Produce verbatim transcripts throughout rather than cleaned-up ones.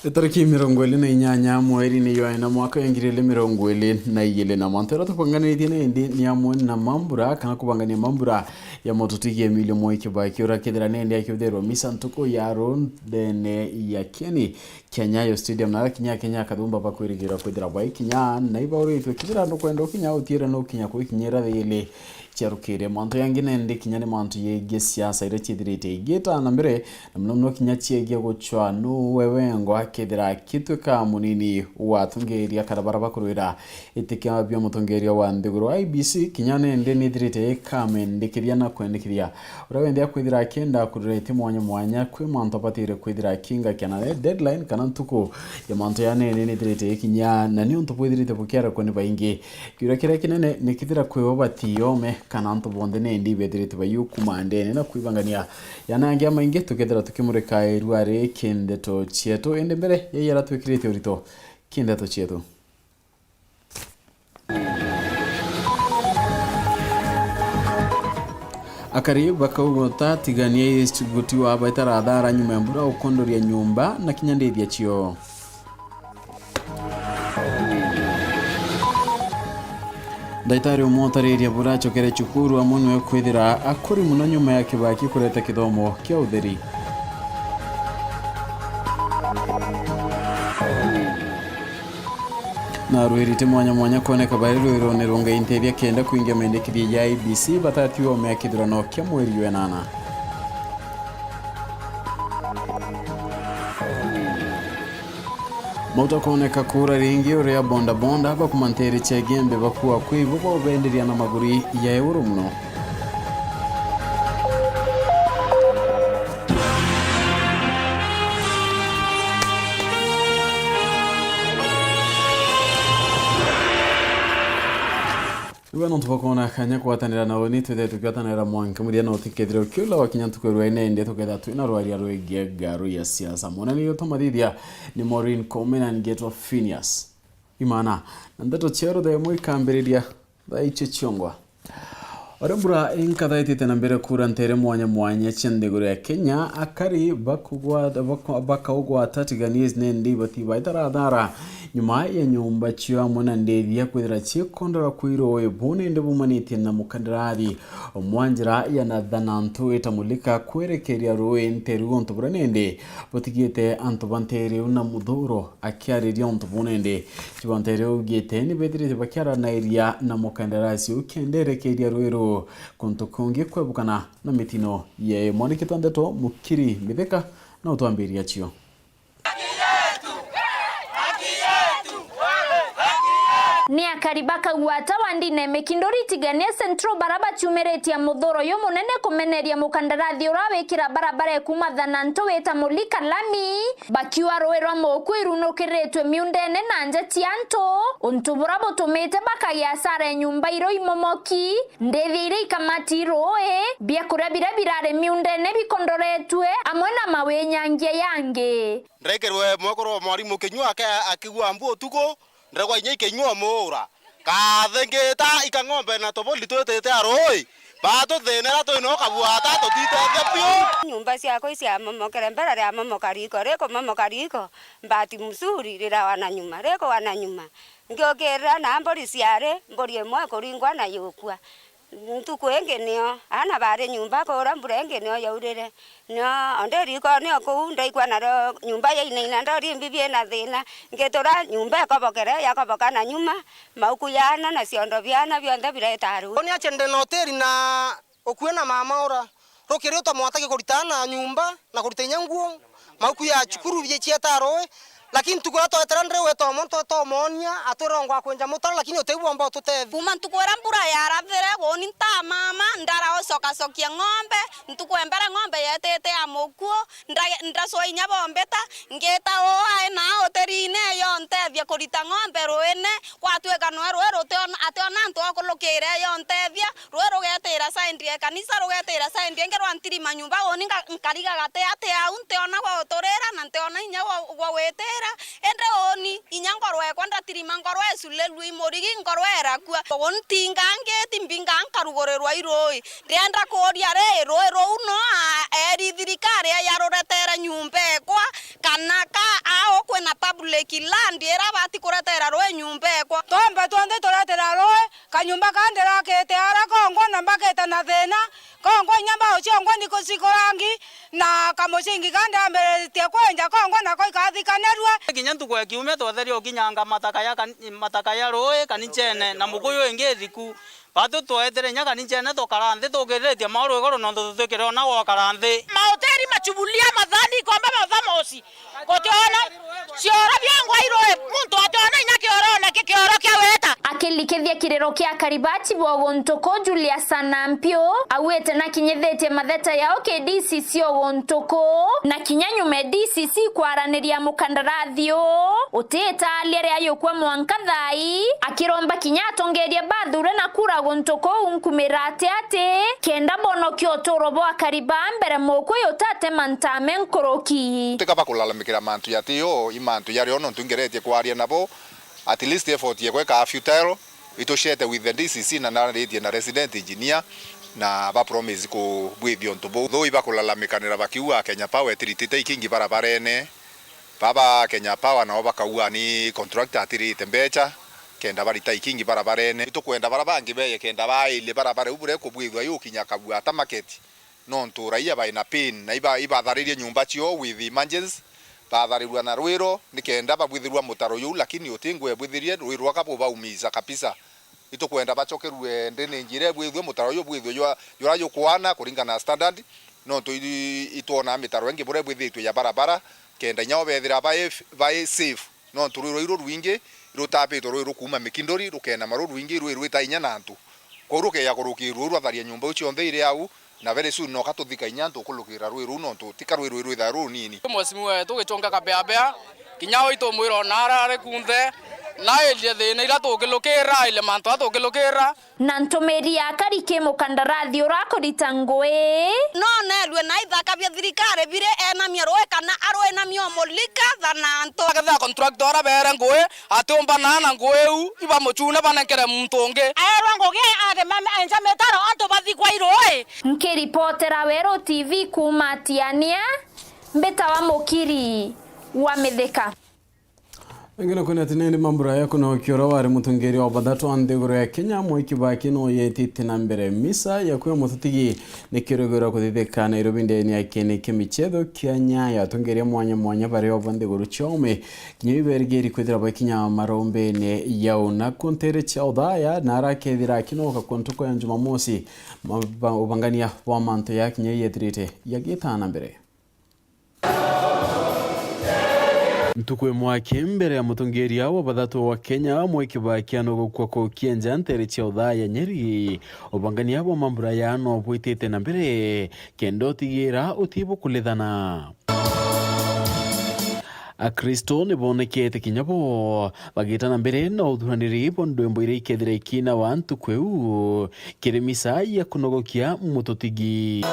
Itariki mirongo iri na inyanya mweri ni ywa ina mwaka ya ngiri iri mirongo iri na igiri, na mantu jaria tubanganitie nandi ni amwe na mambura kana kubangania mambura ya mututigi Emilio Moi Kibaki, uria akethira nandi akiutherwa misa ntuku ya ruu ndene ya Kieni kia Nyayo Stadium, na aria kinya Akenya akathumba bakwirigirwa kwithira baikinya na ibauritwe. Kethira nukwenda ukinya, utiire nukinya kwikinyira thiiri ciarukire. Mantu jangi nandi kinya ni mantu jegie siasa iria ciithirite igiita na mbere, na mono mono kinya ciegie gucwa nuwe wengwa akethira akitwika munini wa atongeria kana baria bakurwira iti kia bia mutongeria wa nthiguru. I E B C kinya nandi nithirite ikamendikithia na kwendikithia uria wenthe akwithira akienda kurira iti mwanya mwanya kwi mantu abatire kwithira akingakia, na deadline kana ntuku ya mantu ya nandi nithirite ikinya, na niuntu bwithirite bukiarekwa ni baingi. Kiuria kiria kinene ni kethira kwi o batiome kana antu bonthe nandi bethirite baiukuma ndene na kwibangania. Yana angi amaingi tukethira tukimurika irua ri kindeto cietu, indi mbere ya iria twikirite urito kindeto cietu. Akari bakaugota Tigania East gutiwa baitara athara nyuma ya mbura gukondoria nyumba na kinya ndithia cio. Ndagitari umwe utariria buracokere cukuru amwe niwe kwithira akuri mono nyuma ya Kibaki kureta kithomo kia utheri. Na arwirite mwanya mwanya kwoneka bari rwirone rwa Ngai Nteethia kenda kwingia mendekithia ya I E B C batatiwa ome ya kithurano kia mweri jwa enana. Mauta kwoneka kuura ringi uria bondabonda bakuma nteere cia Igembe bakua kwi bo bobenderia na maguri ya iguru mono. Riu nontu bwa kwona kanya kugwatanira na uni, twithire tukigwatanira mwanka muthia, no tukethire ukiula wakinya ntuku ya rwaine, indi tukethira twina rwaria rwigie ngaru ya siasa. Mwanani utumathithia ni Maureen Koome na ngetwa Phineas Imana. Na ndeto cia ruthemo ikambiriria thaa icio ciongwa. Uria mbura inkathaitite na mbere kuura nteere mwanya mwanya cia nthiguru ya Kenya, akari bakugwa-, bako-, bakaugwata Tigania East nandi batibaitara athara nyuma ya nyumba cio amwe na ndithia kwithira ciikondora kwi ruui buu nandi bumanitie na mukandarathi mwa njira ya Nathanantu ita Mulika kwerekeria ruui Nteru, untu buria nandi butigite antu ba nteere iu na muthuro. Akiariria untu buu nandi, Chiwanteri augite ni bethirite bakiaranairia na mukandarasi ukenda erekeria ruui ruu kuntu kungi kwebukana na mitino yee. Mwandiki twa ndeto Mukiri Mitheka na utwambiria cio. Ni akari ba Kagwata wa ndine Mikinduri Tigania Central bara baciumiritie muthuro jumunene kumeneria mukandarathi uria wikira barabara ikuma Thanantu wita Mulika lami. Bakiuga ruui rwa Muku irunukiritue miundene na nja cia antu, untu buria butumite bakagia asara ya nyumba iria imomoki, ndithia iria ikamati ruui, biakuria biria birari miundene bikondoretue, amwe na mawinyangia yangi. Ndekirwe mwekuru wa mwarimu kinyua ake-, akigua mbu utuku, ndregwa inya ikinyua muura. Kathingita ika ng'ombe na tuburi twitite a ruui, batuthinira twina ukabwata tutitethia biu. Nyumba ciakwa iciamomokere mbere, riamomoka riko, rikumomoka riko, mbati mzuri rirawa na nyuma, rikuwa na nyuma. Ngiukirira na mburi ciari, mburi imwe ikuringwa na yukua. Ntuku ingi nio, aana bari nyumba kuura, mbura ingi nio yaurire. Nio, o ndi riko nio kuu, ndaigua nario nyumba yainaina, ndori mbibi ina thina. Ngitura nyumba ikobokere, yakoboka na nyuma, mauku ya aana na ciondo bia aana bionthe bireta ruui. Uni ache ndi na hoteli na ukue na mama ura. Rukiri utamwatagi kurita aana nyumba na kurita inya nguo, mauku ya cukuru bie cieta ruui. Lakini ntuku iria twetera ndiri gwita o muntu utomonia, atwira ngwa kwenja mutaro, lakini utiu bwomba ututethia. Kuuma ntuku iria mbura yarathire, uuni ntamama, ndara ucokacokia ng'ombe, ntuku ya mbere ng'ombe yetite ya mukuo, nda-, ndacwa inya bombita, ngita uu ae na utirine yontethia kurita ng'ombe ruine, gwatwika nwe ruui rutiona, ationa antu akulukire yontethia, ruui rugetira side ya kanisa, rugetira side ingi rwa ntirima nyumba, uuni nga-, nkariga gati ati au, ntiona gwa uturira na ntiona inya gwa, gwa gwitira, indi uuni inya ngoro ekwa ndati Rima ngoro ecurirue i murigi, ngoro erakua. Ugu ntinga ngiti mbinga nkarugurirwa i ruui. Ndienda kuuria ri, ruui ruu no a-, eri thirikari yaruretere nyumba ekwa, kana ka au kwina public land ira bati kuretera ruui nyumba ekwa? Twambe twonthe turetera ruui, kanyumba ka ndirakite ara kongwa na mbakite na thina, kongwa inya mbao ciongwa ni kucikurangi, na kamucingi ka ndambiritie kwenja kongwa nako ikathikanirue. Kinya ntuku ya kiumia twetheria ukinyanga mataka ya kan-, mataka ya ruui kanichene na mukuyu ingi ithiku. Batu twetere inya kanichene tukara nthi tukiritie mauru iguru nontu tutikiriona gwakara nthi. Mahoteli, machubulia, mathani, ikombe, mathamosi. Gutiona cioro biongwa i ruui, muntu ationa inya kioro na ki kioro kia weta. Akirikithia kiriro kia Karibati bo guntu kuu, Julius Anampiu, augite nakinyithitie matheta yao ki D C C o guntu kuu, na kinya nyuma e D C C kwaraniria mukandarathi uu, utitaria ria yukua mwanka thaa ii, akiromba kinya atongeria bathure na kura guntu kuu nkumira ati ati, kenda bonokia uturo bwa Kariba mbere mukui utatema ntame nkuruki. Tika bakulalamikira mantu yati yo, i mantu yario nontu ngeretie kwaria nabo, at least effort yekwa ikaa futile, itucete with the D C C na naritie na resident engineer, na ba promise kubwithia untu buu. Though ibakulalamikanira bakiuga Kenya Power itiritite ikingi barabarene, baba Kenya Power nao bakauga ni contractor atirite mbecha kenda barita ikingi barabarene. Itukwenda bara bangi beye kenda bairie barabara iu buria ikubwithua yukinya Kabuata market. Nontu raia baina pain, na iba-, ibatharirie nyumba ciao with emergency, batharirua na rwiro, nikenda babwithirua mutaro juu, lakini uti ngwe bwithirie, rwiro rwaka bubaumiza kabisa. Itukwenda bacokerue drainage iria ibwithue, mutaro uyu bwithue jwa-, jura jukwana kuringana na standard, nontu i-, itwona mitaro ingi buria bwithitue ya barabara, kenda inya obethira bai f-, bai safe. Nontu rwiro iru rwingi rutapitwe rwi rukuuma Mikindori, rukenama ru rwingi rwi rwita inya na antu. Kwou rukeja kurukirua rwatharia nyumba iu cionthe iri au, na very soon noka tuthika inya antu kulukira rwi ruu, nontu tika rwi rwi rwithaa rurunini. Mheshimiwa wetu Gichunga Kabeabea, kinya uu itumwira ona ara ari kunthe, na airie thina ira tukilukira, airie mantu a tukilukira. Na ntumiri ya Kariki mukandarathi urakurita ngui. No nerue na ithaka bia thirikari biri enamia ruui kana arwinamia umulika thanantu. Akethira contractor ara beere ngui atiumbana na ngui iu, ibamucune banenkere muntu ungi. Aerwa ngugi arima enja mitaro antu bathikwa i ruui. Nkiripotera Weru T V kuuma Tiania, mbitawa Mukiri wa Mithika. Ingine kwina ati nindi mambura ya kunokia uria wari mutongeria wa bathatu wa nthiguru ya Kenya, Mwai Kibaki, no yetite na mbere. Misa ya kuya mututigi ni kirugiro kuthithika Nairobi ndeni ya kieni kia michetho kia Nyayo. Atongeria mwanya mwanya bari o ba nthiguru ciaume kinya iberigiri kwithira bakinya marombene yau. Na kuntere cia uthaya na arakethira akinoka ku ntuku ya Jumamosi, ma-, ba-, ubangania bwa mantu ya kinya yetirite yagitana mbere. Ntuku imwe aki mbere ya mutongeria wa bathatu wa Kenya, Mwai Kibaki, anogokua kukia nja ntere cia uthaya Nyeri, ubangania bwa mambura ya no bwitite na mbere, kenda utigira utibukulithana. Akristo ni bonekete kinya bo bagita na mbere na uthuraniri bwa ndwimbo iria ikethira ikinawa ntuku iu, kiri misa ya kunogokia mututigi.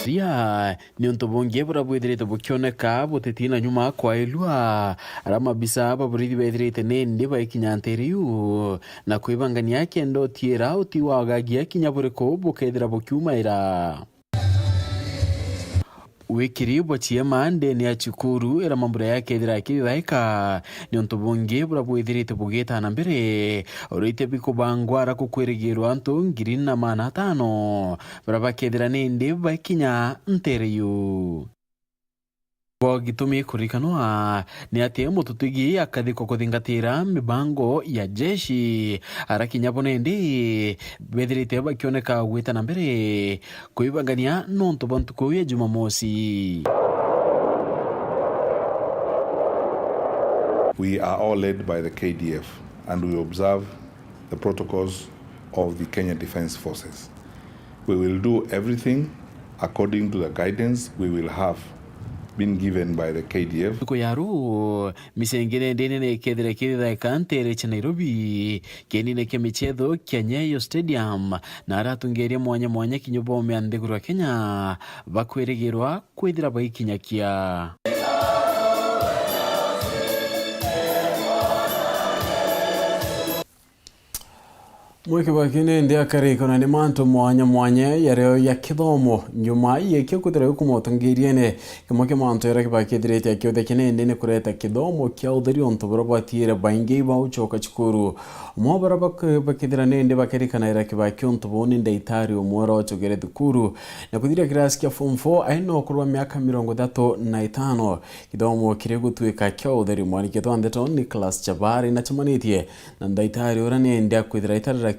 Ria Niuntu bungi buria bwithirite bukioneka butitina nyuma kwailua, aria mabisa ba borithi bethirite nindi baikinya ntere iu na kwibangania kenda utiira uti wagagia kinya buriku bukethira bukiumaira. Wikiri bwa ciema ndene ya cukuru iria mambura yakethira akithaika, niuntu bungi buria bwithirite bugita na mbere, urite bikubangwa ara kukwirigirwa antu ngiri na maana atano. Baria bakethira nindi baikinya ntere iu. Bo gitumi kurikanwa ni ati mututigi akathikwa kuthingatira mibango ya jeshi, ara kinya bo nindi bethirite bakioneka gwita na mbere kwibangania nontu bwa ntuku ya Jumamosi. We are all led by the K D F and we observe the protocols of the Kenya Defence Forces. We will do everything according to the guidance we will have been given by the K D F. Ntuku ya ruu, misengere ndene nekethira kiritheka ntere cia Nairobi, kienine kia michetho kia Nyayo Stadium, na aratungeria mwanya mwanya kinya bomea nthiguru ya Kenya bakwirigirwa kwithira baikinyakia. Mweke bwake nende akarikana ni mantu mwanya mwanya yario ya kithomo nyuma yekio kwithira yukumotongeriene kimwe kia mantu yaria kibakithirite akiuthekia nende ni kureta kithomo kia utheri untu buria bwatiire baingi baucoka cukuru. Mo baria bak-, bakithira nende bakerikanaira kibaki untu buu ni ndaitari umwe uria ucokere thukuru na kuthiria kirasi kia form four aina ukuru wa miaka mirongo ithatu na itano. Kithomo kiri gutuika kia utheri. Mwaniki twa ndeto Nicholas Chabari na cemanitie na ndaitari uria nende akwithira itararakia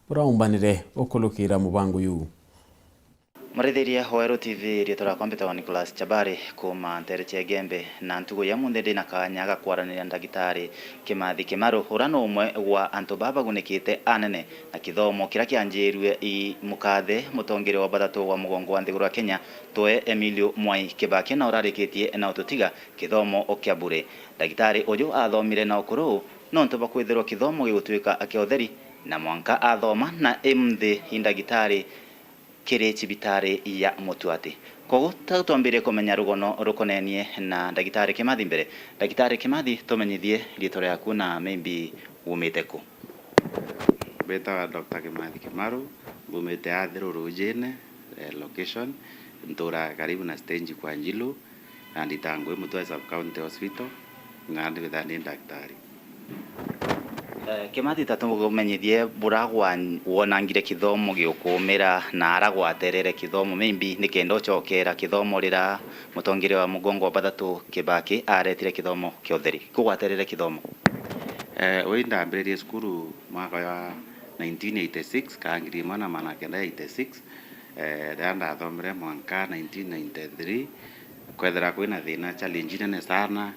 buraumbanire ukulukira mubango yu. Murithiria wa Weru T V, riitwa riakwa mbitagwa Nicholas Chabari, kuuma ntere cia Igembe, na ntuku ya munthi ndi na kaanya ga kwaraniria ndagitari Kimathi Kimaru, uria ni umwe wa antu baa bagunikite anene na kithomo kiria kianjirue i mukathe mutongeria wa bathatu wa mugongo wa nthiguru ya Kenya, twe Emilio Mwai Kibaki, na urarikitie na ututiga kithomo o kia bure. Ndagitari uju athomire na ukuru nontu bwa kwithirwa kithomo gigutuika kia utheri, na mwanka athoma na i munthi i ndagitari kiri cibitari ya Mutuati. Kogu ta twambirie kumenya rugono rukonenie na ndagitari Kimathi mbere. Ndagitari Kimathi, tumenyithie riitwa riaku na maybe wumite ku? Mbitawa Doctor Kimathi Kimaru, mbumite Athiru Rujine, eh, location, ntura karibu na stage kwa Njilu, na nditaga ngugi Mutwe Sub County Hospital, na ndibithaa ndi ndagitari. Eh, Kimathi, ta tumenyithie buria gwa-, wonangire kithomo giukumira na ara gwaterere kithomo, maybe nikenda ucokera kithomo riria mutongeria wa mugongo wa bathatu Kibaki aretire kithomo kia utheri. Ku gwaterere kithomo? Eh, wi ndambiririe cukuru mwaka wa nineteen eighty-six, ka ngiri imwe na magana kenda eighty-six, eh, riria ndathomire mwanka nineteen ninety-three, kwethira kwina thina, challenge nene sana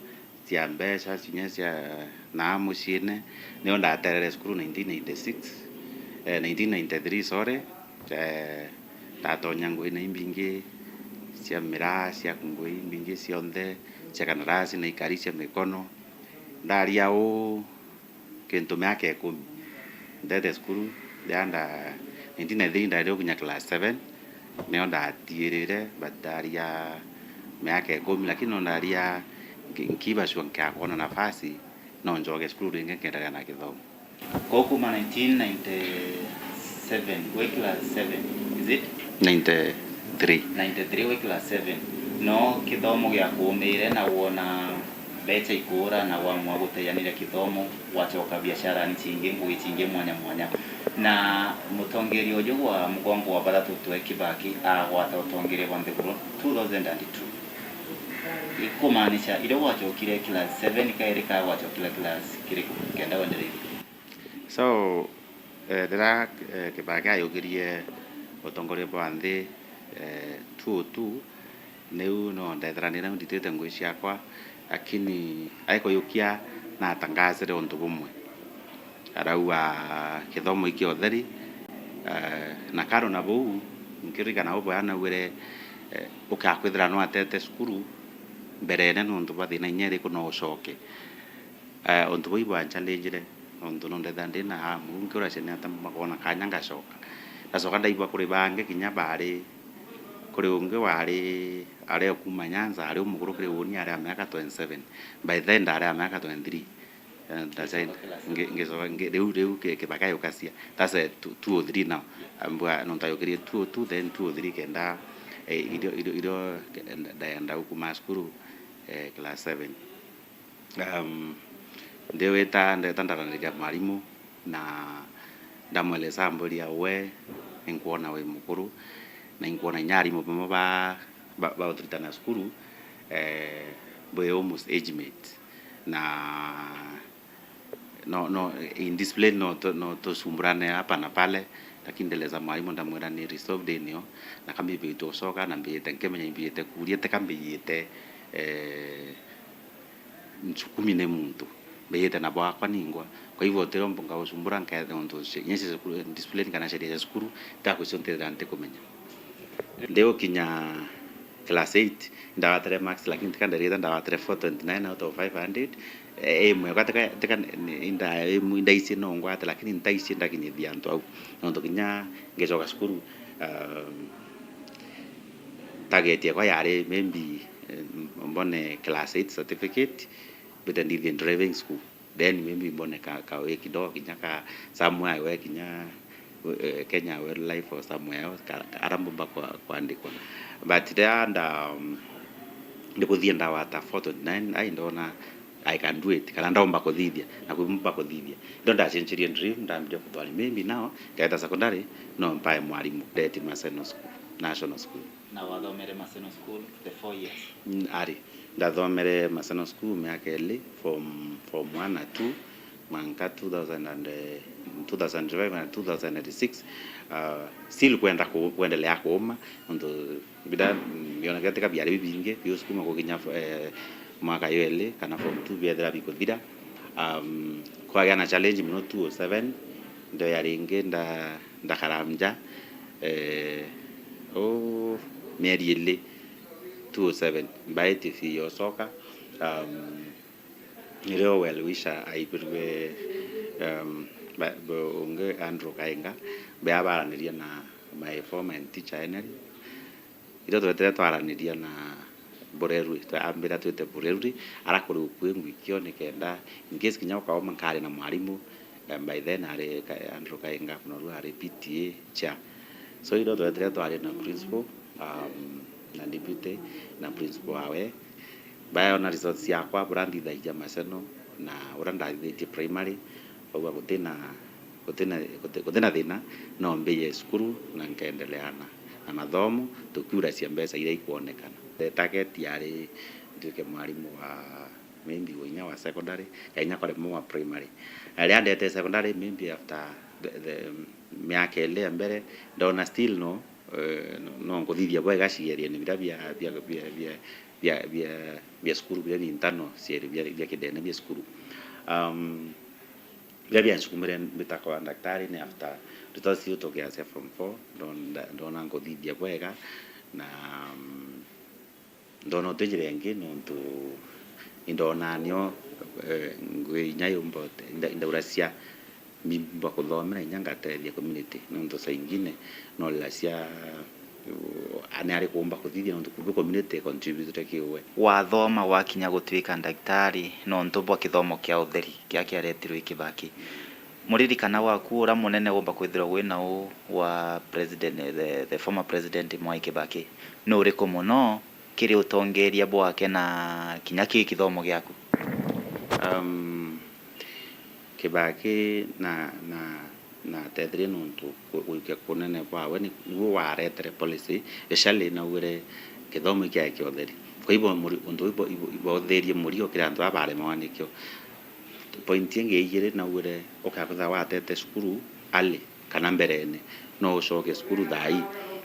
cia mbeca, cinya cia naa muciine, nio ndaterere cukuru nineteen ninety-six, eh, nineteen ninety-three, sorry, eh, ndatonya ngugi na imbingi cia miraa, cia ngugi imbingi cionthe, cia kandarasi na ikari cia mikono. Ndaria uu, kintu miaka ikumi. Ndete cukuru, riria nda, nineteen ninety-three ndaire gukinya class seven, nio ndatiirire, but ndaria miaka ikumi, lakini no ndaria nki-, nkibacua nkiaga kwona nafasi, no njoke cukuru ringi nkiendelea na kithomo. Kou kuma nineteen ninety-seven, wi class seven, is it? Ninety-three. Ninety-three wi class seven. No kithomo giakuumire na wona mbeca ikuura na wamua guteyanira kithomo, wacoka biacarani cingi, ngugi cingi mwanya mwanya. Na mutongeria uju wa mugongo wa bathatu twe Kibaki agwata utongeria bwa nthiguru two thousand and two. Ikumaanisha, iria gwacokire class seven kairi ka gwacokire class kiriku kenda wendereithie? So, eh, riria, eh, Kibaki ayukirie utongoria bwa nthi, eh, two oh two, niu no ndethiranire nditite ngugi ciakwa, lakini aikuyukia natangasire untu bumwe. Arauga kithomo iki utheri, eh, na kando na buu, nkiririkana ubu anaugire, eh, ukakwithira nwatete cukuru mberene nontu bwa thina inya iriku no ucoke. Eh, untu buu ibwanchalenjire, nontu nondetha ndi na hamu, nkiura ciana ata makoona kanya ngacoka. Ndacoka ndaigua kuri bangi kinya bari, kuri ungi wari, ari o kuuma Nyanza, ari umukuru kiri uni, ari a miaka twenty-seven. By then, ndari a miaka twenty-three. Eh, ndacha-, ngi-, ngicoka, ngi-, riu, riu ki-, Kibaki ayukacia. That's, eh, two, two oh three now. Ambwa, nontu ayukirie two oh two, then two oh three kenda, eh, irio, irio, irio, ke-, nda-, ndaenda kuma cukuru, eh, class seven. Um, ndiwita, ndeta ndaraniria mwarimu, na ndamweleza, amburia, we, inkwona wi mukuru, na inkwona inya arimu bamwe ba, ba, ba uturitana cukuru, eh, bwi almost age mate. Na no, no, in discipline no tu-, no tusumburane hapa na pale, lakini ndeleza mwarimu, ndamwira ni resolved inio, na ka mbijite ucoka, na mbijite nkimenya, mbijite kuria, tika mbijite, eh, ncukumi ni muntu, mbijite na bwakwa ningwa. Kwa hivyo, utiro mpunga ucumbura nke-, nontu cie-, inya cia cukuru, discipline kana sheria cia cukuru, itakucio ntethira ntikumenya. Ndiukinya Class eight, ndagwatire marks, lakini tika nderite ndagwatire four twenty nine out of five hundred. Eh, imwe, kwa tika, tika, ni, inda, imwe, indaici no ngwate, lakini ntaici ndakinyithia antu au. Nontu kinya ngicoka cukuru, um, target yakwa yari maybe, eh, mbone class eight certificate, mbite ndithie driving school. Then maybe mbone ka, ka way kidogo kinya ka somewhere we kinya, eh, Kenya Wildlife or somewhere else, ka, ka, ara mbumba kwa, kwandikwa. But riria nda, um, ndikuthie ndawata four twenty nine, ai ndona I can do it, kana ndaumba kuthithia, na kuumba kuthithia. Ndo ndacenjirie dream, ndambire kuthwari maybe now, ndeta secondary, no mpae mwarimu, ndeti Maseno School, National School. Na wathomere Maseno School the four years? Mm, ari. Ndathomere Maseno School miaka iri, form, form one na two, mwanka two thousand and, eh, two thousand five na two thousand six. Ah, still kwenda ku-, kwendelea kuuma, nontu bida, mm, bionekete ka biari bibingi, biusukuma kukinya, eh, mwaka yo iri, kana form two biethira bikuthira. Um, kwagia na challenge mono two oh seven, ndoya ringi nda-, ndakara nja, eh, uu, mieri iri, two oh seven, mbaiti fee yocoka. Um, nirio well wisher aibirwe, um, ba-, bo-, ungi Andrew Kainga, bea baraniria na my former teacher Henry. Irio twetire twaraniria na Burerwi, twa-, ambira twite Burerwi, ara kuri ukui ngwikio nikenda, in case kinya ukauma nkari na mwarimu, eh, by then ari Ka-, Andrew Kainga, Munoru ari P T A chair. So, irio twetire twaria na principal, um, na deputy, na principal wawe. Baeona results ciakwa, bura nthithagia Maseno, na ura ndathithitie primary, bauga gutina, gutina, guti-, gutina thina, no mbie cukuru na nkendelea na, na mathomo, tukiuracia mbeca iria ikwonekana. The target yari ntuike mwarimu wa maybe wa inya wa secondary, kana inya kore mo wa primary. Na riria ndete secondary, maybe after the, the, miaka iri ya mbere, ndona still no, eh, no, no nkuthithia bwega cigerio-ini biria bia, bia, bia, bia, bia, bia, bia cukuru, biria bia internal cigerio bia, bia kidene bia cukuru. Um, biria biancukumire mbita kwa ndagitari ni after results iu tukiacia form four, ndona, ndona nkuthithia bwega na, um, ndona uti njira ingi, nontu indona nio, eh, ngui inya yumba, inda-, indauracia mbimba kuthomera inya ngatethia community, nontu saa ingine no riracia, uh, ani ari kuumba kuthithia, nontu kumbe community contribute kiwe. Wathoma wakinya gutuika ndagitari nontu bwa kithomo kia utheri kiria kiaretirwe i Kibaki. Muririkana waku ura munene wumba kwithirwa wi nau wa president, the, the former president Mwai Kibaki, ni uriku muno kiri utongeria bwake na kinya kiri kithomo giaku? Um, Kibaki na, na, natethirie nontu gu-, guikia kunene bwawe ni, niguo waretere policy, especially naugire kithomo ikiae kia utheri. Kwa hivyo, muri-, untu ibo, ibo, ibotherie murio kiri antu aba baremawa nikio. Point ingi igiri naugire, ukakwithira watete cukuru early kana mberene, no ucoke cukuru thaa ii.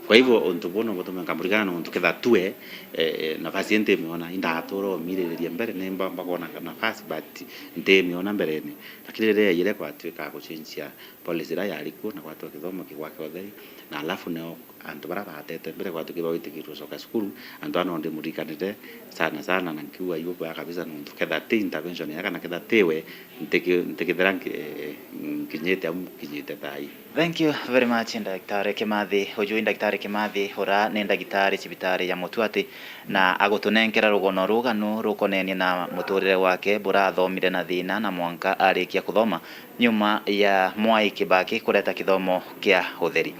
Kwa hivyo, untu buu no butume nkamurikana, nontu ketha tue, eh, nafasi ii ntimiona, indatura umiririria mbere, ni mba-, mbakwona nafasi, but ntimiona mberene. Lakini riria yaijire kwatuika gucenjia policy iria yari kuo na gwatwa kithomo kigwa kia utheri, na alafu nio antu baria batete mbere gwatuki bagwitikirwe gucoka cukuru, antu aa no ndimurikanire sana sana, na nkiuga iu bwega kabisa, nontu ketha ti intervention ya kana ketha tiwe, ntiki-, ntikithira nki-, nkinyite au nkinyite thaa ii. Thank you very much, Ndagitari Kimathi. Ujui Ndagitari Kimathi, ura ni ndagitari cibitari ya Mutuati, na agutunenkera rugono ruganu rukonenie na muturire wake, bura athomire na thina na mwanka arikia kuthoma nyuma ya Mwai Kibaki kureta kithomo kia utheri.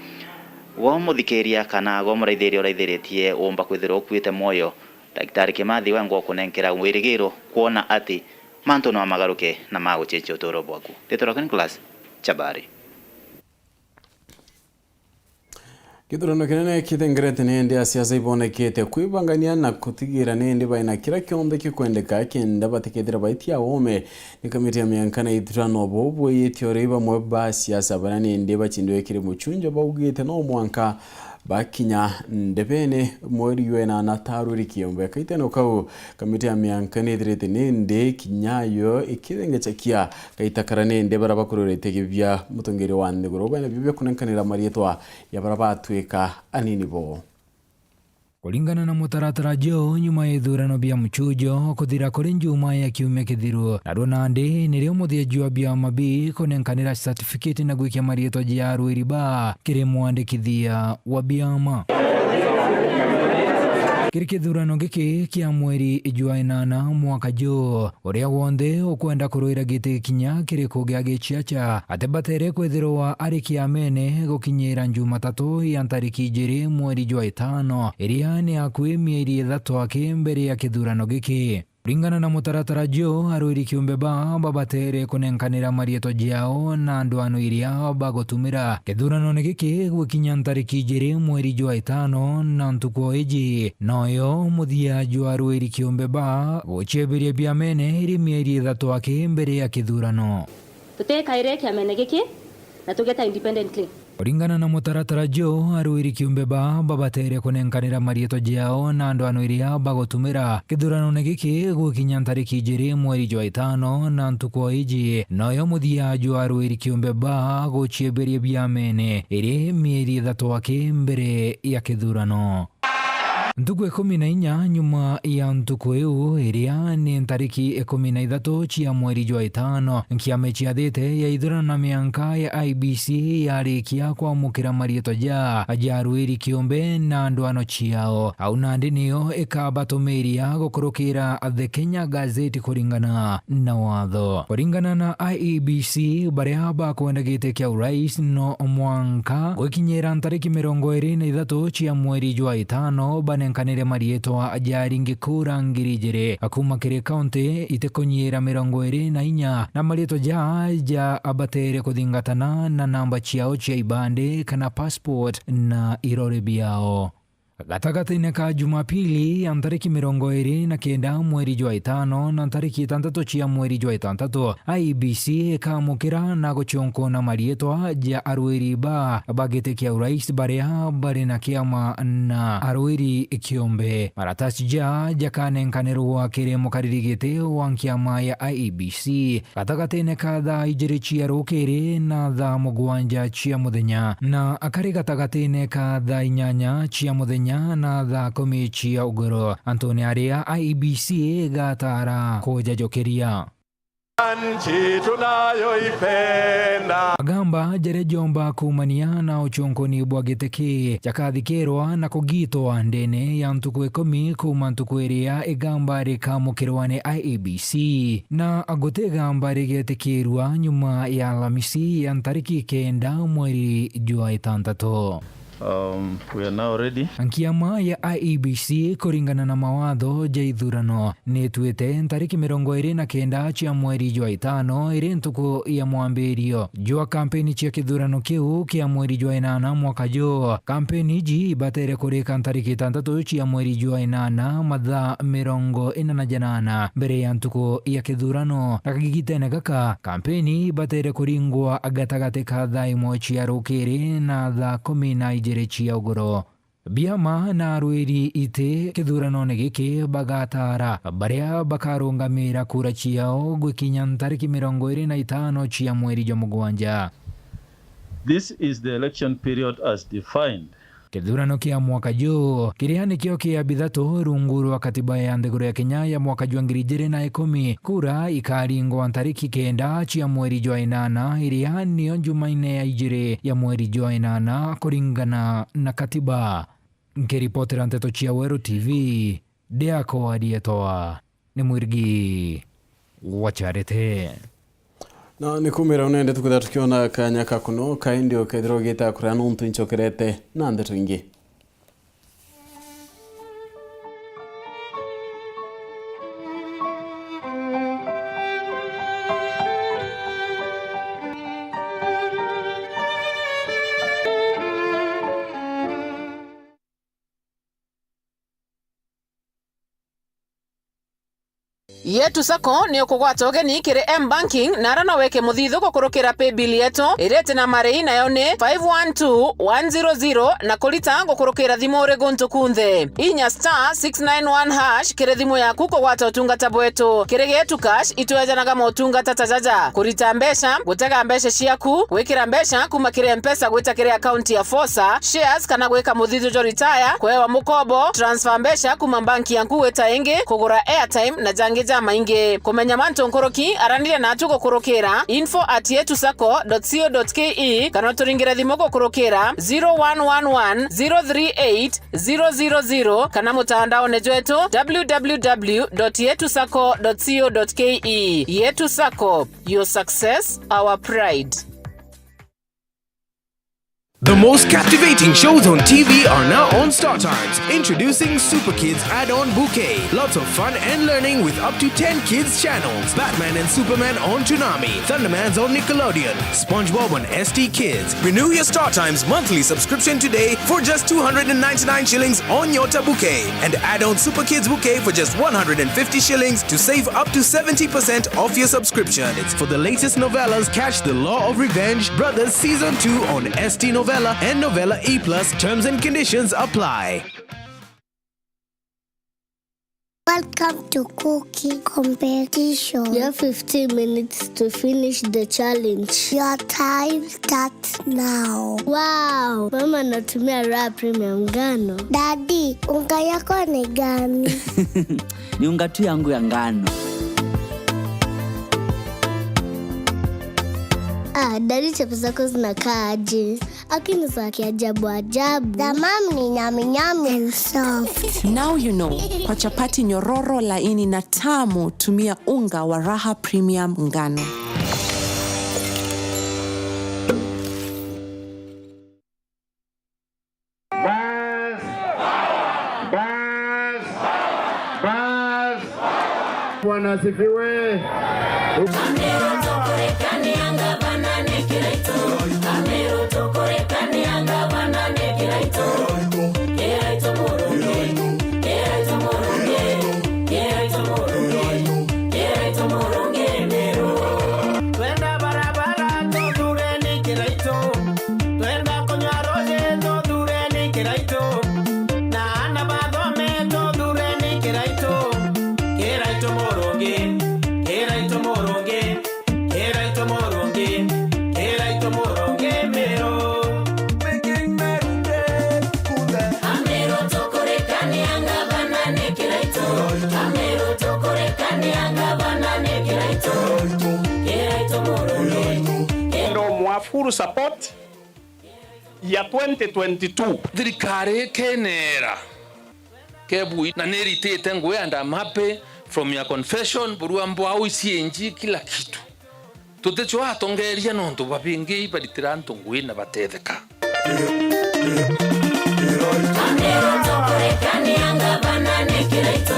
Gwe muthikiria kana gwe muraithiria uraithiritie umba kwithirwa ukuite mwoyo, Ndagitari Kimathi wengwa ukunenkera wirigiro kwona ati mantu no amagaruke na magucenjia uturo bwaku. Ritwa riakwa ni Nicholas Chabari. Githurano kinene kithengerete ni endi a siasa ibonekete kwibangania na kutigira ni endi baina kiria kionthe kikwendeka kenda batikethira baitia aome. Ni kamiti ya mianka na ithurano bo bwiyite uri bamwe ba siasa baria ni endi bacindwe kiri mucunjo baugite no mwanka bakinya ndebene mweri jwa enana taruri kiombe. Kaiteno kau, kamiti ya mianka nithirite ni endi kinya yo ikithengecakia gaita karia ni endi baria bakururite gibia mutongeria wa nthiguru baina bio bia kunenkanira marietwa ya baria batwika anini bo. Kuringana na mutaratara juu, nyuma ya ithurano bia mchujo kuthira kuri njuma ya kiumia kithiru, narua nandi nirio muthia jwa biama bikunenkanira certificate na gwikia marietwa ja arwiri ba kiri mwandikithia wa biama. Kiri kithurano giki kia mweri jwa inana mwaka juu, uria wonthe ukwenda kurwira giti kinya kiriku gia giciaca atibatere kwithirwa ari kiamene gukinyira Jumatatu ya ntariki ijiri mweri jwa itano, iria ni akui mieri ithatu aki mbere ya kithurano giki. Kuringana na mutaratara juu, arwiri kiumbe ba babatere kunenkanira marietwa jao na ndwano iria bagutumira kithuranone giki gwikinya ntariki ijiri mweri jwa itano, na ntuku o iji noyo muthia jwa arwiri kiumbe ba gucieberia biamene iri mieri ithatu aki mbere ya kithurano. Tutikaire kiamene giki na tugeta independently. Kuringana na mutaratara juu, arwiri kiumbe ba babatere kunenkanira marietwa jao na ndwano iria bagutumira kithuranone giki gwikinya ntariki ijiri mweri jwa itano, na ntuku o iji noyo muthia jwa arwiri kiumbe ba gucieberia biamene iri mieri ithatu aki mbere ya kithurano. Ntuku ikumi na inya nyuma ya ntuku iu, iria ni ntariki ikumi na ithatu cia mweri jwa itano, nkiama iciathite ya ithurano na mianka ya I B C yarikia kwamukira marietwa ja, ja arwiri kiumbe na ndwano ciao. Au nandi niyo ikabatumiria gukurukira The Kenya Gazette kuringana na watho. Kuringana na I E B C, baria bakwenda giti kia urais no mwanka gwikinyira ntariki mirongo iri na ithatu cia mweri jwa itano banenkanire marietwa ja aringi kura ngiri ijiri kuma kiri kaunti itikunyiira mirongo iri na inya, na marietwa ja, ja abatere kuthingatana na namba ciao cia ibandi kana passport na irori biao. Gatagatine ka Jumapili ya ntariki mirongo iri na kenda mweri jwa itano na ntariki itantatu cia mweri jwa itantatu, I E B C ikamukira na gucunkuna marietwa ja arwiri ba, ba giti kia urais baria bari na kiama na arwiri kiumbe. Maratasi ja jakanenkanirwa kiri mukariri giti wa nkiama ya I E B C gatagatine ka thaa ijiri cia rukiri na thaa mugwanja cia muthenya, na akari gatagatine ka thaa inyanya cia muthenya na thaa kumi cia ugoro, antune aria I E B C igatara kujajukiria. Nchi tunayoipenda. Agamba jaria jomba kuumania na ucunkuni bwa giti ki jakathikirwa na kugitwa ndene ya ntuku ikumi kuuma ntuku iria igamba rikamukirwa ni I E B C, na guti igamba rigetikirua nyuma ya Alamisi ya ntariki kenda mweri jwa itantatu. Um, we are now ready. Nkiama ya I E B C, kuringana na mawatho ja ithurano, nituite ntariki mirongo iri na kenda cia mweri jwa itano iri ntuku ya mwambirio jwa kampeni cia kithurano kiu kia mweri jwa inana mwaka juu. Kampeni iji ibatere kurika ntariki itantatu cia mweri jwa inana mathaa mirongo ina na janana mbere ya ntuku ya kithurano. Na kagigitene gaka, kampeni ibatere kuringwa gatagati ka thaa imwe cia rukiri na thaa kumi na ijiri cia ugoro. Biama na arwiri iti kithuranone giki bagatara baria bakarungamira kura ciao gwikinya ntariki mirongo iri na itano cia mweri jwa mugwanja. This is the election period as defined. Kithurano kia mwaka juu, kiria nikio kia bithatu rungu rwa katiba ya nthiguru ya Kenya ya mwaka jwa ngiri ijiri na ikumi, kura ikaringwa ntariki kenda cia mweri jwa inana, iria niyo Jumaine ya ijiri ya mweri jwa inana, kuringana na katiba. Nkiripotera nteto cia Weru T V, ndiakwa rietwa ni Mwirigi wa Charity. Na ni kumira unende tukwithira tukiona kanya ka kunoka, indi ukethira ugita kuria nuntu incokerete na ndeto ingi. Yetu Sacco ni ukugwata ugeni kiri M-Banking, na ara no wike muthithu gukurukira paybill yetu iria iti na marei, nayo ni five one two one zero zero, na kurita gukurukira thimu uri guntu kunthe. Inya star six nine one hash kiri thimu yaku kugwata utungata bwetu. Kiri Getu Cash, itwejanaga motungata ta jaja: kurita mbeca, gutega mbeca ciaku, gwikira mbeca kuma kiri M-Pesa gwita kiri akaunti ya Fosa, shares kana gwika muthithu jwa retire, kwewa mukobo, transfer mbeca kuma banki yaku gwita ingi, kugura airtime na jangi jamaingi. Kumenya mantu nkuruki, araniria natu gukurukira info at yetu sacco dot co dot ke kana uturingire thimu gukurukira zero one one one zero three eight zero zero zero kana mutandaone jwetu w w w dot yetu sacco dot co dot ke. Yetu Sacco, your success, our pride. The most captivating shows on T V are now on Star Times. Introducing Super Kids Add-on Bouquet. Lots of fun and learning with up to ten kids channels. Batman and Superman on Toonami. Thundermans on Nickelodeon. SpongeBob on S T Kids. Renew your Star Times monthly subscription today for just two hundred and ninety-nine shillings on Nyota Bouquet. And add on Super Kids Bouquet for just one hundred and fifty shillings to save up to seventy percent off your subscription. It's for the latest novellas. Catch The Law of Revenge, Brothers Season two on S T Novella and Novella E plus. Terms and conditions apply. Welcome to cooking competition. You have fifteen minutes to finish the challenge. Your time starts now. Wow! Mama anatumia Raha Premium ngano. Daddy, unga yako ni gani? Ni unga tu yangu ya ngano. Ah, Daddy, chapo zako zinakaa aje? Lakini za kiajabu ajabu. The mom ni nyami nyami and soft. Now you know. Kwa chapati nyororo, laini na tamu, tumia unga wa Raha Premium ngano. Bas! Bas! Bas! Bwana asifiwe. Twenda barabara, tuthureni Kiraitu. Twenda kunywa ruuji, tuthureni Kiraitu. Na aana bathome, tuthureni Kiraitu. Kiraitu murungi, Kiraitu murungi, Kiraitu murungi, Kiraitu murungi Miru. Making Meru great again. Amiru tukurikania ngavana ni Kiraitu. Amiru tukurikania ngavana ni Kiraitu. Kiraitu murungi. Ndo mwa full support ya twenty twenty-two. Thirikari ikenera kebui na niritite ngui and I'm happy from your confession, burua mbwau, C A G, kila kitu. Tuticwa atongeria nontu babingi baritira antu ngui na batetheka. Amiru tukurikania ngavana ni Kiraitu.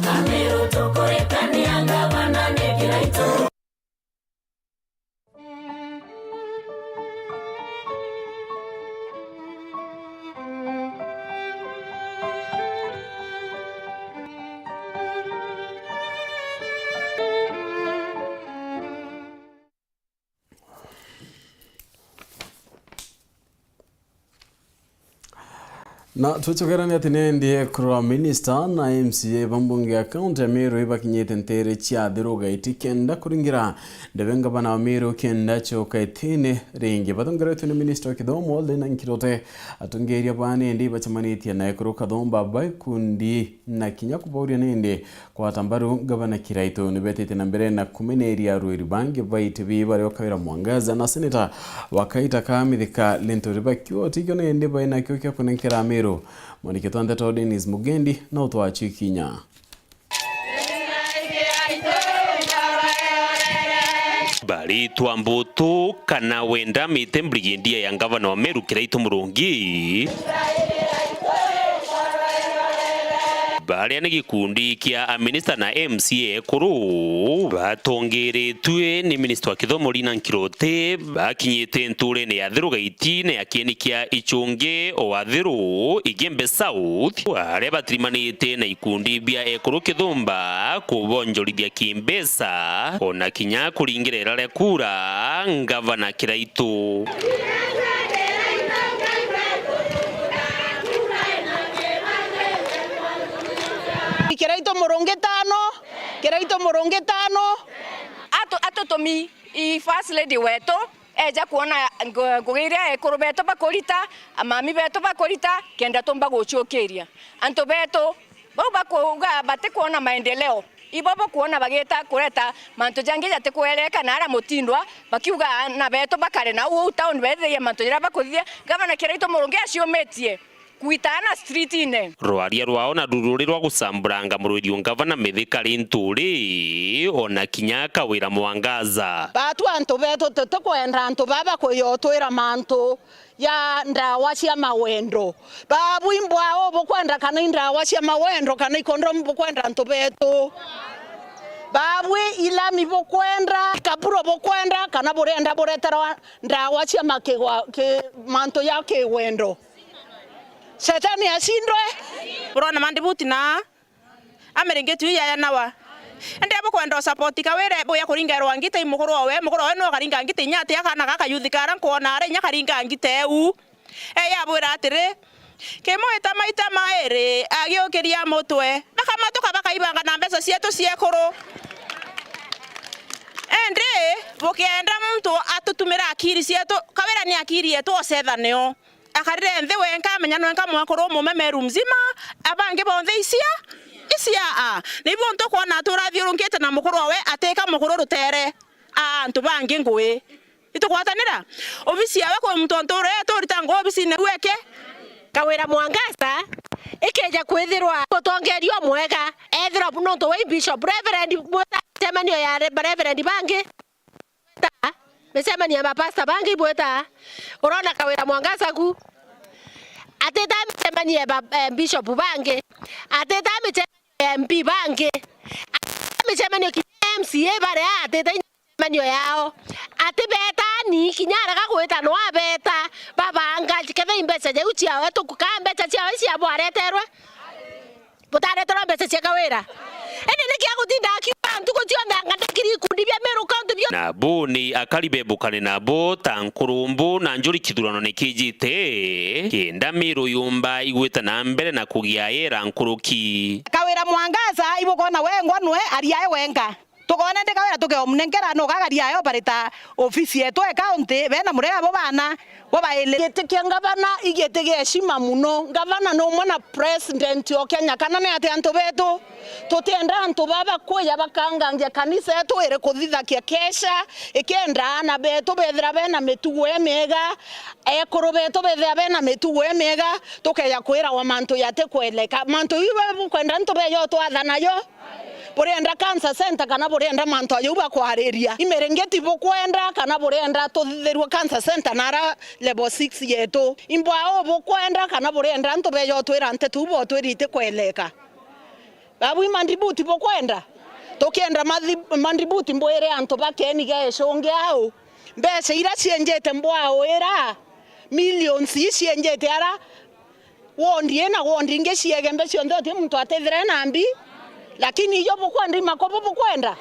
Amiru tukurikania ngavana ni Kiraitu. Na twichokerania ati nendi kurwa minista na M C A ba mbunge ya kaunti ya Meru ibakinyite ntere cia thiru gaiti kenda kuringira ndebe ngavana wa Meru kenda choka itine ringi. Batongeretwe ni minista wa kithomo, Lina Nkirote, atongeria ba nendi bacemanitie na ekuru kathomba ba ikundi na kinya kubauria nendi kwata mbaru ngavana Kiraitu. Nibetite na mbere na kumeneria arwiri bangi ba itibi baria Kawira Mwangaza na seneta wa Kaita ka Mithika Linturi Bakioti, kio nendi baina kio kia kunenkera Amiru. Mwandiki twa ndeto Dennis Mugendi na utwachio kinya. Baritwa Mbutu kana wenda mite brigadier ya ngavana wa Meru Kiraitu Murungi. Baria ni gikundi kia aminista na M C A ekuru batongeretue ni minista wa kithomo Lina Nkiruti bakinyite nturene ya Thiru Gaiti na ya kieni kia Ichungi o wa Thiru Igembe South, aria batirimanite na ikundi bia ekuru kithumba kubonjorithia kimbeca, ona kinya kuringira iraria kura ngavana Kiraitu. Kiraitu murungi tano, Kiraitu murungi tano. Atu-, atutumi i First Lady wetu eja kwona ngu-, ngugi iria ekuru betu bakurita, amami betu bakurita, kenda tumba gucukiria antu betu. Bau bakuuga batikwona maendeleo, ibo bukwona bagita kureta mantu jangi jatikwereka na aria mutindwa, bakiuga aana betu bakare nau uu town bethithagia mantu jaria bakuthithia. Gavana Kiraitu murungi aciumitie kwita aana street-ine. Rwaria rwao na ruru ruri rwa gucamburanga murwirio ngavana Mithika Linturi, ona kinya Kawira Mwangaza. Batu antu betu tutikwenda antu baba kuyotwira mantu ya ndawa cia mawendo. Babu imbwao bukwenda kana i ndawa cia mawendo kana i kondomu bukwenda antu betu? Babu ilami bukwenda, ikaburo bukwenda kana burenda bureterwa ndawa cia makigwa-, ki-, mantu ya kiwendo? Shetani acindwe. Burona mandibuti na Amiringiti ii yaya nawa. Indi bukwenda usapoti Kawira buya kuringa erwa ngite i mukuru owe, mukuru owe niwe ukaringa ngite inya ati akana gaka youth kara nkwona ara inya karinga ngite eu. Eya abwira atiri, kimwita maita mairi agiukiria mutwe, bakamatuka bakaibanga na mbeca cietu ciekuru. Indi bukienda muntu atutumira akiri cietu, Kawira ni akiri yetu ocetha nio. Akarire nthi wenka, amenya nwenka mwakuru umume meru mzima, abangi bonthe isia, isia a. Nibu ntukwona aturathiurunkite na mukuru owe atika mukuru rutere. A, antu bangi ngui. Itugwatanira? Obisi yawe kwi muntu ontu uria turita ngui obisine rweke. Kawira Mwangaza, ikeja kwithirwa mutongeria umwega, ethirwa nontu wi bishop, reverend, mwita micemanio ya re-, reverend bangi. Ta, micemanio ya mapasta bangi ibwita. Urona Kawira Mwangaza ku? Atita micemanio ya ba-, eh, bishop bangi. Atita micemanio ya M P bangi. Atita micemanio kinya ya M C A baria atita inya micemanio yao. Ati betani kinya arega gwita no abeta. Babanga kethira i mbeca jau ciawe tuku, ka mbeca ciawe cia bwareterwe. Butareterwa mbeca cia Kawira. Indi niki agutinda akiuga ntuku cionthe anga ndakiri ikundi bia Meru County bio? Nabo ni akari bebukane nabo ta nkurumbu na njuri kithurano ni kijite, kenda Meru yumba igwita na mbere na kugia yera nkuruki. Kawira Mwangaza, ibukona wengwa nwe ariae wenka. Tukona ndi Kawira tukeomunenkera no gagaria ayo barita ofisi yetu e county, bena murega bo bana, bo baili. Giti kia ngavana i giti gia heshima muno. Ngavana ni umwe na president o Kenya, kana ni ati antu betu? Tutienda antu baba kuya bakangangia kanisa yetu iri kuthithakia kesha, ikienda aana betu bethira bena mitugo imiega, ekuru betu bethira bena mitugo imiega, tukeja kwirawa mantu jatikweleka. Mantu iu bukwenda antu beja utwathana jo? Burienda cancer center kana burienda mantu ajau bakwariria? Imirengeti bukwenda kana burienda tuthithirwe cancer center na ara level six yetu? Imbwao bukwenda kana burienda antu beja utwira nteto iu botwiri itikweleka? Babu i mandibuti bukwenda? Tukienda mathi-, mandibuti mbwire antu bakeni gaecunge au. Mbeca iria cienjete mbwao ira, millions ii cienjete ara, wondi ii na wondi ingi ciege mbe cionthe uti muntu atethire na mbi. Lakini ijo bukwenda, i makobo bukwenda?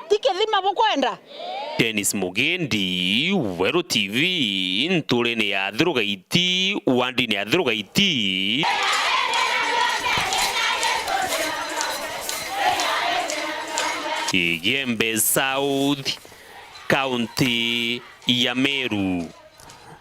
Ti kithima bukwenda? Dennis Mugendi, Weru T V, nturene ya Thiru Gaiti, wandine ya Thiru Gaiti. Igembe South, County ya Meru.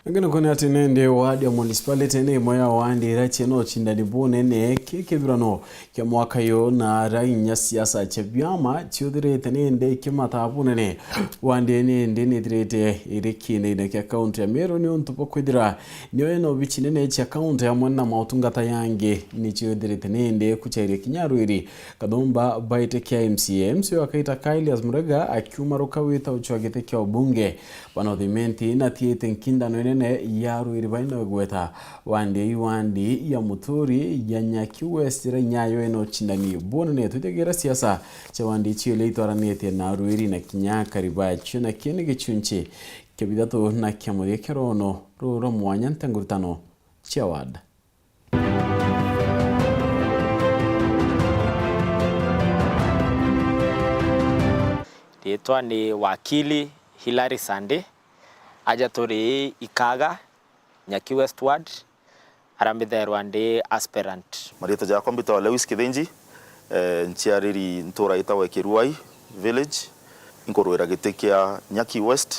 Ingi niko ni ati nindi ward ya municipality ni imwe ya ward iria ciina ucindani bunene ki kithurano kia mwaka uyu, na ara inya siasa cia biama ciuthirite nindi ikimataa bunene. Ward ii nindi nithirite iri kiinaine kia county ya Meru niuntu bwa kwithira niyo ina obici nene cia county amwe na mautungata yangi, nicio ithirite nindi kuchairia kinya arwiri. Kathumba baite kia M C A. M C A wa Kaitaka Elias Murega akiumaruka wita ucwa giti kia ubunge. Ba North Imenti natiite nkindano inene Ne ya rwiri baina gweta wandi i wandi ya Muturi ya Nyaki West, ira inyayo ina ucindani bunene. Twitegera siasa cia wandi icio iria itwaranite na rwiri na kinya akari bacio, na kii ni gichunchi kia bithatu na kia muthia kia rono ruru rwa mwanya nte ngurutano cia ward. Riitwa ni wakili Hilary Sande, aja turi Ikaga, Nyaki West Ward, aria mbithairwa ndi aspirant. Mariitwa jakwa mbitagwa Lewis Kithinji, eh, nciariri ntura itagwa Kiruai Village. Inkurwira giti kia Nyaki West,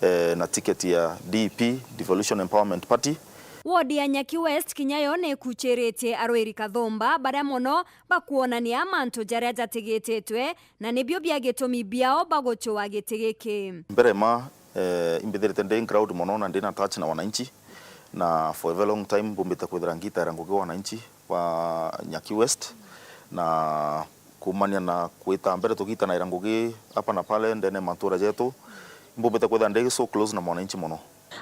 eh, na ticket ya D E P, Devolution Empowerment Party. Ward ya Nyaki West kinya yo ni ikuchiritie arwiri kathumba, baria mono bakwonania mantu jaria jatigititwe, na nibio bia gitumi biao bagucua giti giki. Mbere ma, eh, imbithirite ndi in crowd mono na ndina touch na wananchi, na for a very long time mbumbite kwithira ngitaira ngugi wananchi ba Nyaki West, na kuumania na kwita mbere tugitanaira ngugi hapa na pale ndene ya matura jetu, mbumbite kwithira ndi so close na mwananchi mono.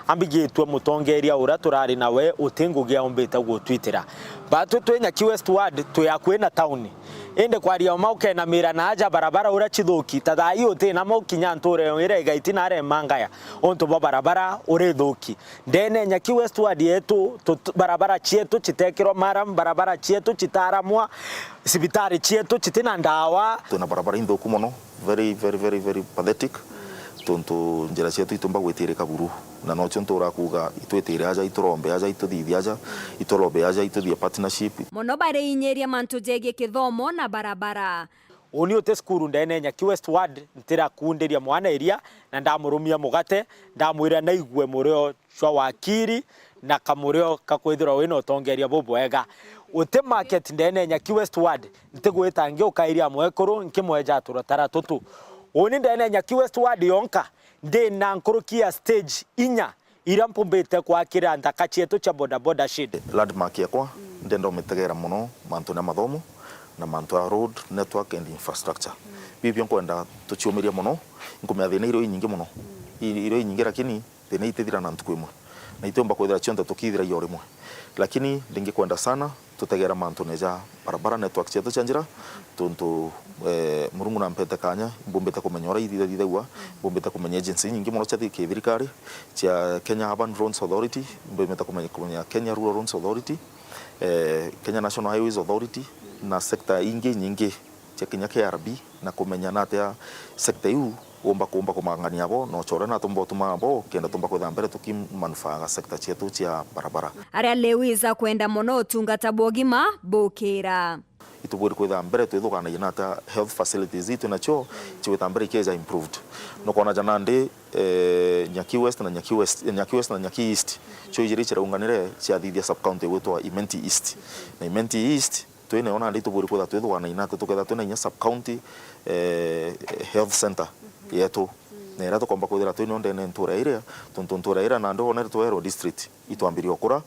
Ambigitue mutongeria uria turari nawe uti ngugi aumbite gutwitira. Batwi twi Nyaki West Ward, twi akui na tauni. Indi kwaria uma ukenamira na aja barabara uria chithuki, ta thaa ii uti namo kinya ntura iyo ira igaiti na aremangaya untu bwa barabara uri ithuki. Ndene Nyaki West Ward yetu, tut-, barabara cietu citekirwa maram, barabara cietu citaramwa, cibitari cietu citina ndawa. Twina barabara inthuku mono, very, very, very, very pathetic, tontu njira cietu itumba gwitirika buru. Na nocio ntura kuuga, itwitire aja, iturombe aja, ituthithie aja, iturobe aja, ituthie partnership. Mono bariinyiria mantu jegie kithomo na barabara. Uni uti cukuru ndene Nyaki West Ward, ntirakundiria mwana iria, na ndamurumia mugate, ndamwira naigue murio jwa wakiri na kamurio ka kwithirwa wina utongeria bubwega. Uti market ndene Nyaki West Ward, ntigwita ngiukairia mwekuru nkimweja turotara tutu. Uni ndene Nyaki West Ward yonka, ndina nkuruki ya stage inya iria mpumbite kwakira nthaka cietu cia bodaboda shed. Landmark yakwa, ndenda umitegera mono mantu na mathomo na mantu ya road, network and infrastructure. Bibi nkwenda tuciumiria mono, nkumenya thina irio inyingi mono. I-, irio inyingi lakini thina itithira na ntuku imwe. Na itiumba kwithira cionthe tukithira iyo rimwe. Lakini ndingikwenda sana tutegera mantu neja barabara, network cietu cia njira, tontu, eh, Murungu nampete kanya, mbumbite kumenya uria ithithathithagua, mbumbite kumenya agency inyingi mono cia thi-, kithirikari, cia Kenya Urban Roads Authority, mbumbite kumenya, kumenya Kenya Rural Roads Authority, eh, Kenya National Highways Authority, na sector ingi nyingi cia kinya K R B, na kumenya natia sector iu umba, kumba kumangania bo, na ucoria na tumba utuma bo, kenda tumba kwitha mbere tukimanufaaga sector cietu cia barabara. Aria Lewis akwenda mono utungata bwa ugima bukira. Itubwiri kwitha mbere twithuganagia natia health facilities itu nacio ciwita mbere ikeja improved. Nukona ja nandi, eh, Nyaki West na Nyaki West, Nyaki West na Nyaki East, cio ijiri ciraunganire ciathithia sub county gwitwa Imenti East. Na Imenti East, twina yo nandi itubwiri kwitha twithuganagia natia tuketha twina inya sub county, eh, health center yetu. Na iria tukomba kwithira twina yo ndene ntura iria, tontu ntura iria nandi wonere twerwa district itwambirie ukura,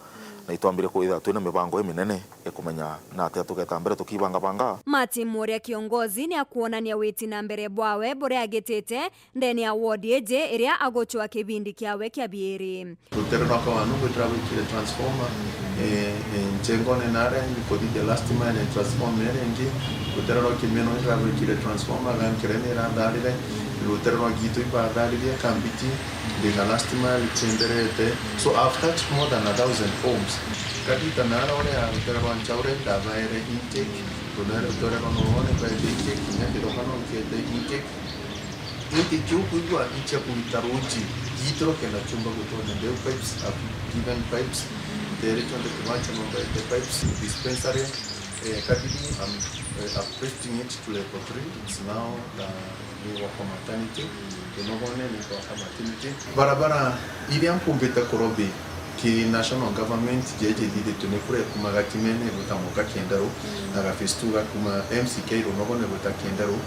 na itwambirie kwitha twina mibango iminene ya kumenya natia tugeta mbere tukibangabanga. Martin Muria kiongozi ni akuonania witi na mbere bwawe buria agitite ndene ya ward iji iria agucwa kibindi kiawe kia biiri. Rutere rwakwa wa nungu itira rwikire transformer, eh, eh, njengone naria nkuthithia last mile transformer iria ingi. Rutere rwa Kimeno itira rwikire transformer, ga Nkereni iratharire. Rutere rwa Gitu ibatharire, Kambiti, ndina last mile icienderete. So I've touched more than a thousand homes. Kadita nara uria rutere rwa Nchaure ndabaere intake, rutere, rutere rwa Norone mbaete intake, kinya Kithoka no nkiete intake. Giki kiu kwigua icia kurita ruuji, giitiro kenda ciumba gutonya ndeu pipes, I've given pipes, ntere cionthe Kibancha no mbaete pipes, dispensary, eh, Kadidi, I'm, eh, upgrading it to level three, it's now, uh, ni gwakwa maternity, Kinogone ni gwakwa maternity. Barabara iria mpumbite kurobi ki national government, jeje ithithitwe ni kuria kuma Gatimene gwita mwanka Kienderu, na ga phase two ga kuma M C K Runogone gwita Kienderu,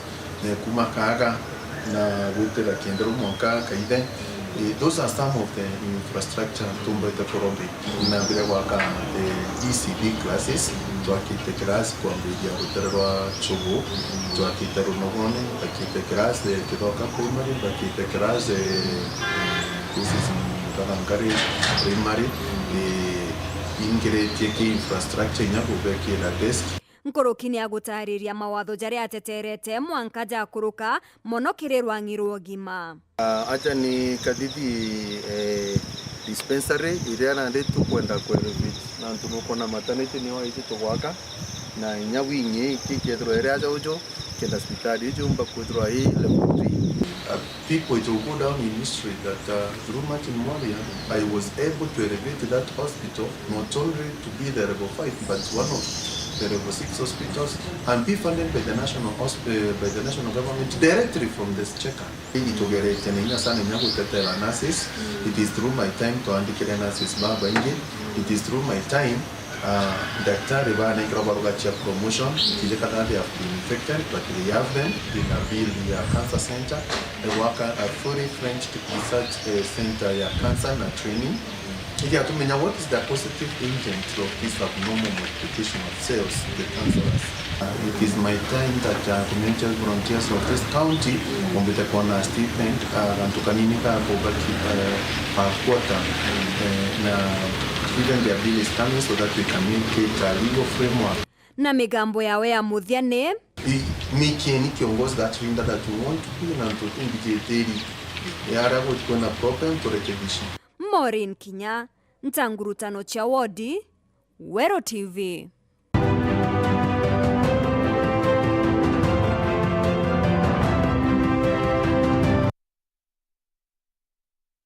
na kuma Kaaga na gwitira Kienderu mwanka Kaithe. Eh, those are some of the infrastructure tumbite kurobi. Inambire gwaka, eh, E C D classes, twakite class kwambiria rutere rwa Chugu, twakite Runogone, mbakite class, eh, Kithoka Primary, mbakite class, eh, this is Thankari Primary, eh, ingeretie ki infrastructure inya kubekira desk. Nkuruki ni agutariria mawatho jaria ateterete mwanka jakuruka mono kiri rwang'i rwa ugima. Ah, acha ni kathithi, eh, dispensary iria nandi tukwenda ku elevate. Na antu nukwona maternity niyo iji tugwaka, na inya wing ii kikethirwa iri aja uju, kenda cibitari iji umba kwithirwa i level three. Uh, people, it will go down in history that, uh, through Martin Moria, I was able to elevate that hospital not only to be the level five, but one of the level six hospitals, and be funded by the national hosp-, uh, by the national government directly from the Exchequer. Itugeretie na inya sana inya gutetera nurses. It is through my time twandikire nurses babaingi. It is through my time, uh, daktari banengerwa baruga cia promotion, tije kana they have been infected, but they have them in a bill ya cancer center, they work a fully fledged research, uh, center ya cancer na training. Iria tumenya what is the positive agent of this abnormal multiplication of cells, the cancerous. Uh, it is my time that, uh, community health volunteers of this county bombite kwona a stipend, uh, gantu kanini ga kubaki, uh, per quarter, uh, na even their bill is coming so that we can make it a legal framework. Na migambo yawe ya muthia ni? I-, making kiongozi that leader that we want to be, na ntutumbijitiri yaria gukwina problem turekebishe. Maureen Kinya, Ntangurutano cia wodi, Weru T V.